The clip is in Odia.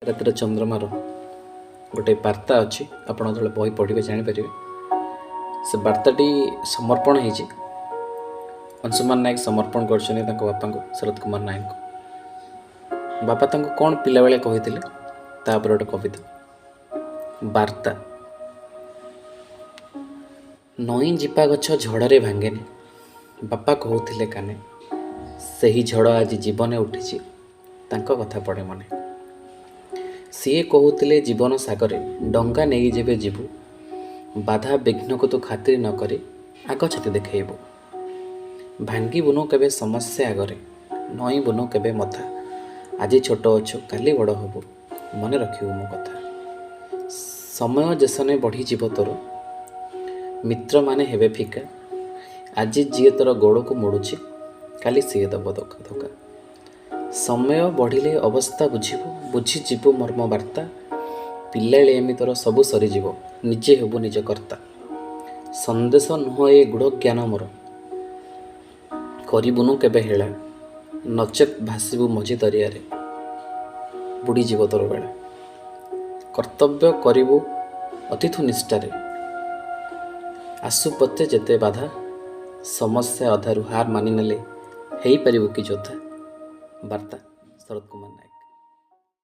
ରାତିର ଚନ୍ଦ୍ରମାର ଗୋଟେ ବାର୍ତ୍ତା ଅଛି। ଆପଣ ଯେତେବେଳେ ବହି ପଢ଼ିବେ ଜାଣିପାରିବେ। ସେ ବାର୍ତ୍ତାଟି ସମର୍ପଣ ହେଇଛି, ଅଂଶୁମାନ ନାୟକ ସମର୍ପଣ କରିଛନ୍ତି ତାଙ୍କ ବାପାଙ୍କୁ, ଶରତ କୁମାର ନାୟକଙ୍କୁ। ବାପା ତାଙ୍କୁ କ'ଣ ପିଲାବେଳେ କହିଥିଲେ, ତାପରେ ଗୋଟେ କବିତା ବାର୍ତ୍ତା। ନଇଁ ଯିବା ଗଛ ଝଡ଼ରେ ଭାଙ୍ଗେନି, ବାପା କହୁଥିଲେ କାନେ। ସେହି ଝଡ଼ ଆଜି ଜୀବନେ ଉଠିଛି, ତାଙ୍କ କଥା ପଡ଼େ ମନେ। ସିଏ କହୁଥିଲେ, ଜୀବନ ସାଗରେ ଡଙ୍ଗା ନେଇ ଯେବେ ଯିବୁ, ବାଧା ବିଘ୍ନକୁ ତୁ ଖାତିର ନ କରି ଆଗ ଛାତି ଦେଖେଇବୁ। ଭାଙ୍ଗିବୁନୁ କେବେ ସମସ୍ୟା ଆଗରେ, ନଇଁବୁନୁ କେବେ ମଥା। ଆଜି ଛୋଟ ଅଛୁ, କାଲି ବଡ଼ ହବୁ, ମନେ ରଖିବୁ ମୋ କଥା। ସମୟ ଯେସନେ ବଢ଼ିଯିବ ତୋର, ମିତ୍ରମାନେ ହେବେ ଫିକା। ଆଜି ଯିଏ ତୋର ଗୋଡ଼କୁ ମୋଡ଼ୁଛି, କାଲି ସିଏ ଦେବ ଧୋକା ଧୋକା। ସମୟ ବଢ଼ିଲେ ଅବସ୍ଥା ବୁଝିବୁ, ବୁଝିଯିବୁ ମର୍ମ ବାର୍ତ୍ତା। ପିଲାଳିଆମି ତୋର ସବୁ ସରିଯିବ, ନିଜେ ହେବୁ ନିଜ କର୍ତ୍ତା। ସନ୍ଦେଶ ନୁହଁ ଏ ଗୂଢ଼ ଜ୍ଞାନ ମୋର, କରିବୁନୁ କେବେ ହେଳା। ନଚେତ୍ ଭାସିବୁ ମଝି ଦରିଆରେ, ବୁଡ଼ିଯିବ ତୋର ବେଳା। କର୍ତ୍ତବ୍ୟ କରିବୁ ଅତିଥୁ ନିଷ୍ଠାରେ, ଆସୁ ପଛେ ଯେତେ ବାଧା। ସମସ୍ୟା ଅଧାରୁ ହାର ମାନିନେଲେ ହେଇପାରିବୁ କି ଯୋଦ୍ଧା? ବାର୍ତ୍ତା, ଶରତ କୁମାର ନାୟକ।